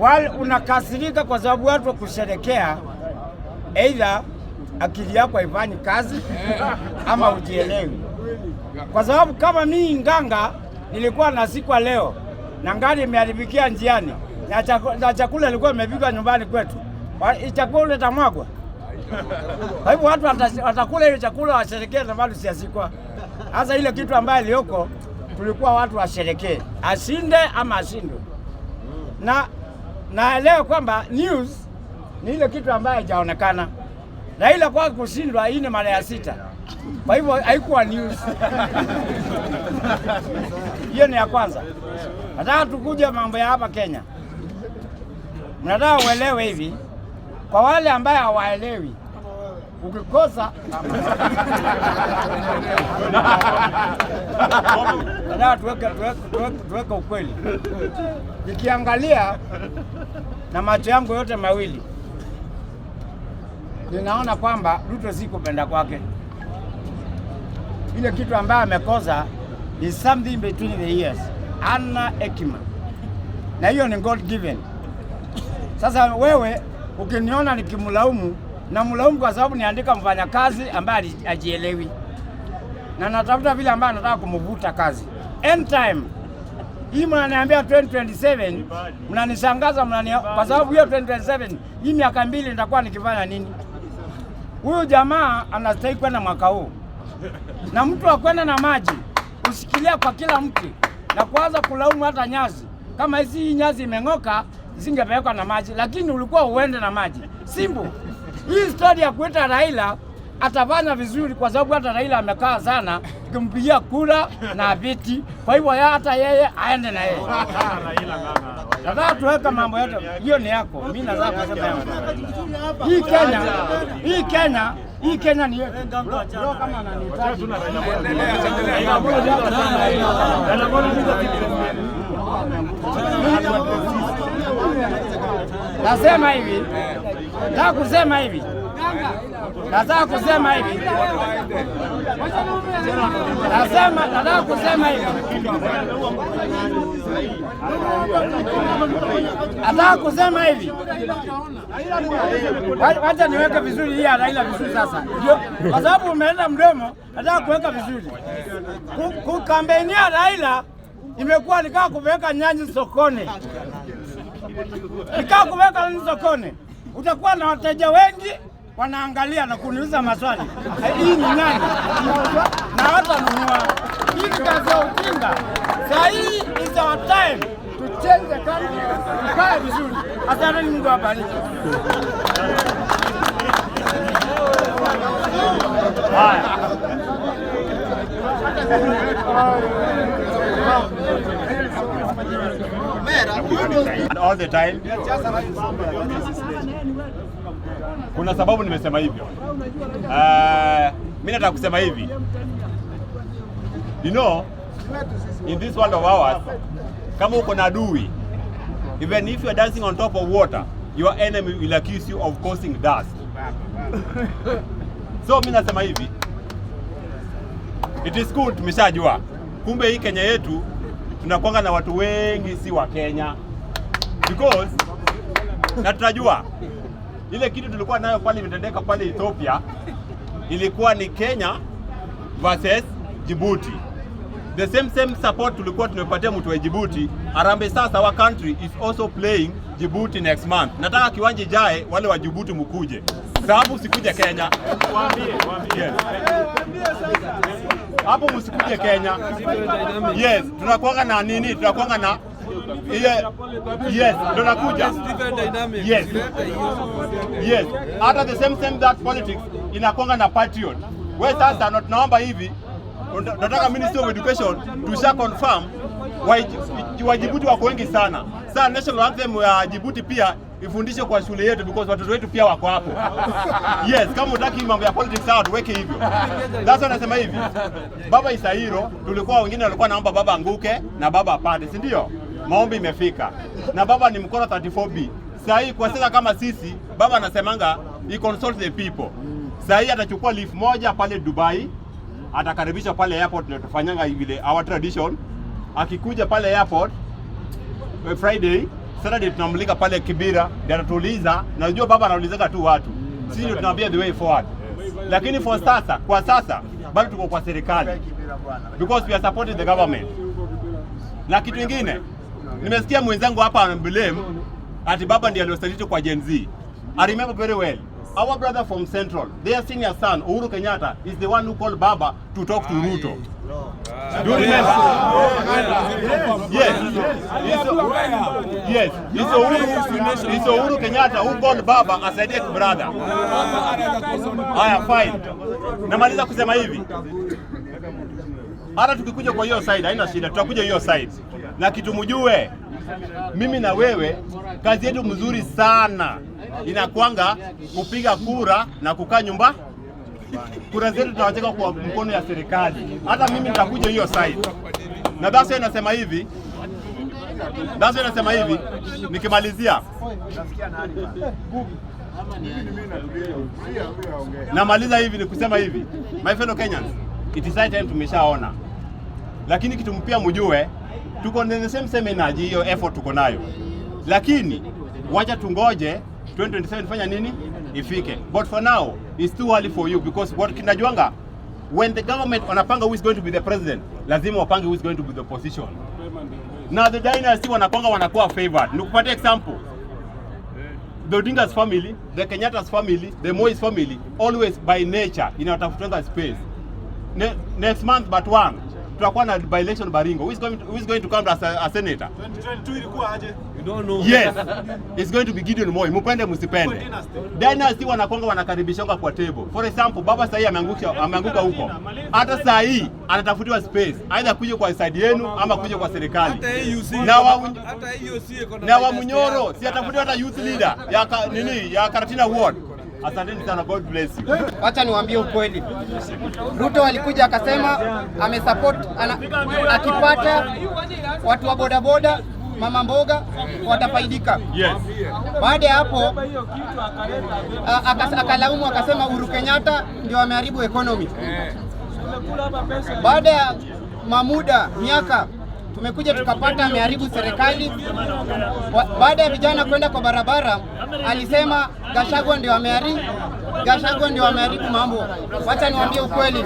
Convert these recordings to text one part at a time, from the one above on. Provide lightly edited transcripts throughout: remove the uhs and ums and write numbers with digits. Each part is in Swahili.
Wale unakasirika kwa sababu watu wa kusherekea, either akili yako haifanyi kazi ama ujielewi. Kwa sababu kama mimi Nganga nilikuwa nasikwa leo na ngari imeharibikia njiani na chakula ilikuwa imepikwa nyumbani kwetu, chakula itamwagwa. Kwa hivyo watu watakula ile chakula washerekee, na bado siasikwa. Sasa ile kitu ambayo iliyoko, tulikuwa watu washerekee, ashinde ama ashindwe, na naelewa kwamba news ni ile kitu ambayo haijaonekana. Raila kwa kushindwa, hii ni mara ya sita, kwa hivyo haikuwa news. Hiyo ni ya kwanza. Nataka tukuje mambo ya hapa Kenya. Mnataka uelewe hivi, kwa wale ambaye hawaelewi, ukikosa, nataka tuweke ukweli. Nikiangalia na macho yangu yote mawili, ninaona kwamba Ruto si kupenda kwake. Ile kitu ambayo amekosa is something between the ears, ana hekima, na hiyo ni God given. Sasa wewe ukiniona nikimlaumu, namlaumu kwa sababu niandika mfanyakazi ambaye hajielewi na natafuta vile ambaye anataka kumvuta kazi. End time hii mnaniambia 2027, mnanishangaza kwa sababu hiyo 2027, hii miaka 2 nitakuwa nikifanya nini? Huyu jamaa anastahili kwenda mwaka huu, na mtu akwenda na maji ushikilia kwa kila mti na kuanza kulaumu hata nyasi. Kama hizi hii nyasi imeng'oka zingepelekwa na maji, lakini ulikuwa uende na maji. Simple. Hii story ya kuita Raila atafanya vizuri, kwa sababu hata Raila amekaa sana tukimpigia kura na viti. Kwa hivyo hata yeye aende na yeye. Nataka tuweke mambo yote, hiyo ni yako, mimi nataka kusema yangu. Hii Kenya, hii Kenya, hii Kenya ni yetu. Bro, kama ananihitaji. Nasema hivi, nataka kusema hivi, nataka kusema hivi, nasema, nataka kusema hivi, nataka kusema hivi. Wacha niweke vizuri hii ya Raila vizuri sasa, ndio kwa sababu umeenda mdomo, nataka kuweka vizuri. Kukambenia Raila imekuwa nikaa kuweka nyanyi sokoni, nikaa kuweka nyanyi sokoni, utakuwa na wateja wengi wanaangalia na kuniuliza maswali, hii ni nani na hawatanunua. Hii ni kazi ya ujinga. Saa hii is our time to change the country, tukae vizuri. Asante, Mungu awabariki. And all the time. Kuna sababu nimesema hivyo. Mi nataka kusema hivi. In this world of ours, kama uko na adui, even if you are dancing on top of water, your enemy will accuse you of causing dust. So mi nasema hivi, it is good tumeshajua. Kumbe hii Kenya yetu tunakwanga na watu wengi si wa Kenya. Because na tunajua ile kitu tulikuwa nayo pale imetendeka pale Ethiopia ilikuwa ni Kenya versus Djibouti. The same support tulikuwa tumepatia mtu wa Djibouti. Harambee sasa our country is also playing Djibouti next month. Nataka kiwanja ijae, wale wa Djibouti mkuje. Sababu sikuje Kenya. Yes. Hapo msikuje Kenya. Yes, tunakuanga na nini? Tunakuanga na yes, ndo nakuja. Yes. Yes. Hata the same that politics inakuanga na patriot. We sasa ndo tunaomba hivi, nataka Ministry of Education tusha confirm wa Djibouti wako wengi sana. Sasa national anthem ya Djibouti pia ifundishwe kwa shule yetu because watoto wetu pia wako hapo. Yes, kama hutaki mambo ya politics sawa, tuweke hivyo. Sasa nasema hivi, baba Isairo, tulikuwa wengine walikuwa naomba baba anguke na baba apande, si ndio? Maombi imefika. Na baba ni mkono 34B. Sasa hii kwa sasa kama sisi, baba anasemanga he consult the people. Sasa hii atachukua leaf moja pale Dubai, atakaribisha pale airport, ndio tufanyanga vile our tradition. Akikuja pale airport Friday Saturday tunamulika pale Kibera, ndio atatuuliza. Najua baba anaulizaga tu watu, sisi ndio tunaambia the way forward. Lakini for sasa, kwa sasa bado tuko kwa serikali because we are supporting the government. Na kitu ingine, nimesikia mwenzangu hapa anablame ati baba ndiye aliosaliti kwa Gen Z. I remember very well. Our brother from Central, their senior son, Uhuru Kenyatta, is the one who called Baba to talk to Ruto. Do you remember? Yes. Yes. It's Uhuru Kenyatta who called Baba asaidie brother. Haya, fine. Namaliza kusema hivi. Hata tukikuja kwa hiyo side haina shida, tutakuja hiyo side. Na kitu mjue, mimi na wewe kazi yetu mzuri sana inakwanga kupiga kura na kukaa nyumba. Kura zetu tunawacheka kwa mkono ya serikali. Hata mimi nitakuja hiyo side, na that's why nasema hivi, that's why nasema hivi nikimalizia, namaliza hivi ni kusema hivi, my fellow Kenyans, it is high time tumeshaona, lakini kitu mpya mjue, tuko na the same same energy, hiyo effort tuko nayo, lakini wacha tungoje 2027 fanya nini ifike, but for now it's too early for you because what kinajuanga, when the government wanapanga who is going to be the president, lazima wapange who is going to be the opposition. Now the dynasty wanakwanga wanakuwa favored. Nikupatie example, the Odinga's family, the Kenyatta's family, the Moi's family, always by nature inatafutanga space. Next month but one tutakuwa na by election Baringo. Who is going to come as a senator? 2022 ilikuwa aje? You don't know. Yes. It's going to be Gideon Moi. Mupende msipende. Dynasty. Dynasty wanakwanga wanakaribishanga kwa table. For example, baba sahii ameanguka huko. Hata saa hii anatafutiwa space. Either kuja kwa side yenu ama kuja kwa serikali. Hata AUC. Na wa Hata AUC iko na na wa dynasty Munyoro yao. si atafutiwa hata youth leader ya nini ya Karatina Ward. Asanteni sana, God bless you. Wacha niwaambie ukweli. Ruto alikuja akasema amesupport akipata watu wa bodaboda, mama mboga watafaidika. Baada ya hapo akalaumu akasema Uhuru Kenyatta ndio ameharibu economy. Baada ya mamuda miaka tumekuja tukapata ameharibu serikali. Baada ya vijana kwenda kwa barabara, alisema Gachagua ndio ameharibu mambo. Wacha niwaambie ukweli,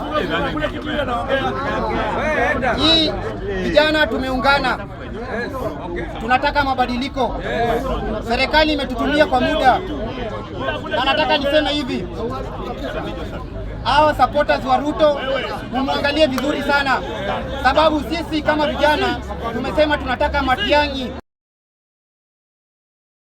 hii vijana tumeungana, tunataka mabadiliko. Serikali imetutumia kwa muda, na nataka niseme hivi, hawa supporters wa Ruto mumwangalie vizuri sana, sababu sisi kama vijana tumesema tunataka Matiang'i.